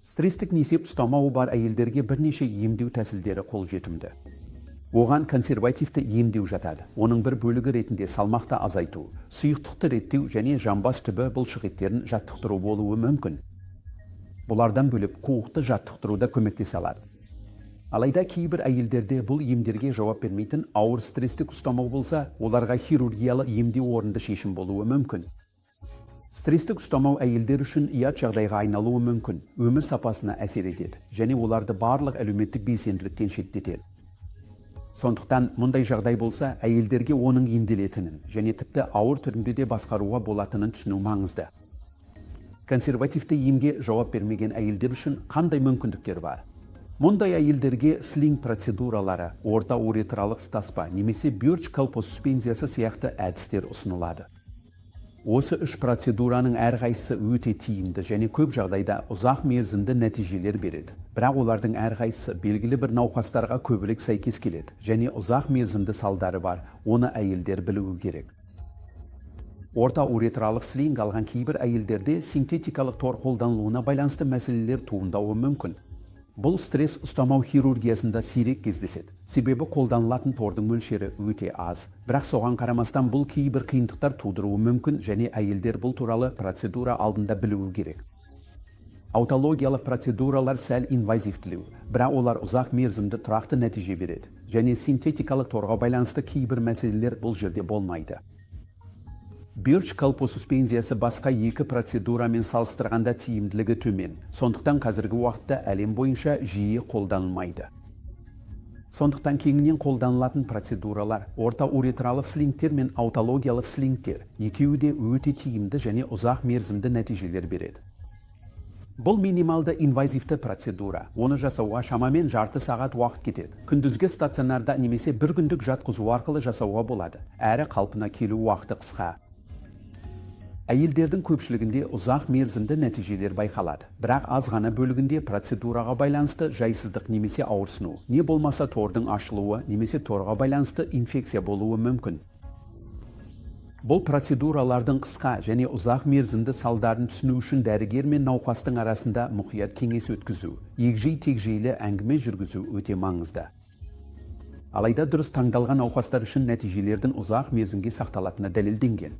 Стресстік несеп ұстамауы бар әйелдерге бірнеше емдеу тәсілдері қолжетімді. Оған консервативті емдеу жатады. Оның бір бөлігі ретінде салмақты азайту, сұйықтықты реттеу және жамбас түбі бұлшықеттерін жаттықтыру болуы мүмкін. Бұлардан бөлек, қуықты жаттықтыру да көмектесе алады. Алайда кейбір әйелдерде бұл емдерге жауап бермейтін ауыр стресстік ұстамау болса, оларға хирургиялық емдеу орынды шешім болуы мүмкін. Стресстік ұстамау әйелдер үшін ұят жағдайға айналуы мүмкін, өмір сапасына әсер етеді және оларды барлық әлеуметтік белсенділіктен шеттетеді. Сондықтан мұндай жағдай болса, әйелдерге оның емделетінін және тіпті ауыр түрінде де басқаруға болатынын түсіну маңызды. Консервативті емге жауап бермеген әйелдер үшін қандай мүмкіндіктер бар? Мұндай әйелдерге слинг процедуралары, орта уретралық таспа немесе Бёрч колпосуспензиясы сияқты әдістер ұсынылады. Осы үш процедураның әрқайсысы өте тиімді және көп жағдайда ұзақ мерзімді нәтижелер береді. Бірақ олардың әрқайсысы белгілі бір науқастарға көбірек сәйкес келеді және ұзақ мерзімді салдары бар, оны әйелдер білуі керек. Орта уретралық слинг алған кейбір әйелдерде синтетикалық тор қолданылуына байланысты мәселелер туындауы мүмкін. Бұл стресс ұстамау хирургиясында сирек кездеседі, себебі қолданылатын тордың мөлшері өте аз. Бірақ соған қарамастан, бұл кейбір қиындықтар тудыруы мүмкін және әйелдер бұл туралы процедура алдында білуі керек. Аутологиялық процедуралар сәл инвазивтілеу, бірақ олар ұзақ мерзімді тұрақты нәтиже береді және синтетикалық торға байланысты кейбір мәселелер бұл жерде болмайды. Бёрч колпосуспензиясы басқа екі процедурамен салыстырғанда тиімділігі төмен, сондықтан қазіргі уақытта әлем бойынша жиі қолданылмайды. Сондықтан кеңінен қолданылатын процедуралар – орта уретралық слингтер мен аутологиялық слингтер. Екеуі де өте тиімді және ұзақ мерзімді нәтижелер береді. Бұл минималды инвазивті процедура. Оны жасауға шамамен жарты сағат уақыт кетеді. Күндізгі стационарда немесе бір күндік жатқызу арқылы жасауға болады, әрі қалпына келу уақыты қысқа. Әйелдердің көпшілігінде ұзақ мерзімді нәтижелер байқалады, бірақ аз ғана бөлігінде процедураға байланысты жайсыздық немесе ауырсыну, не болмаса тордың ашылуы немесе торға байланысты инфекция болуы мүмкін. Бұл процедуралардың қысқа және ұзақ мерзімді салдарын түсіну үшін дәрігер мен науқастың арасында мұқият кеңес өткізу, егжей тегжейлі әңгіме жүргізу өте маңызды. Алайда дұрыс таңдалған науқастар үшін нәтижелердің ұзақ мерзімге сақталатыны дәлелденген.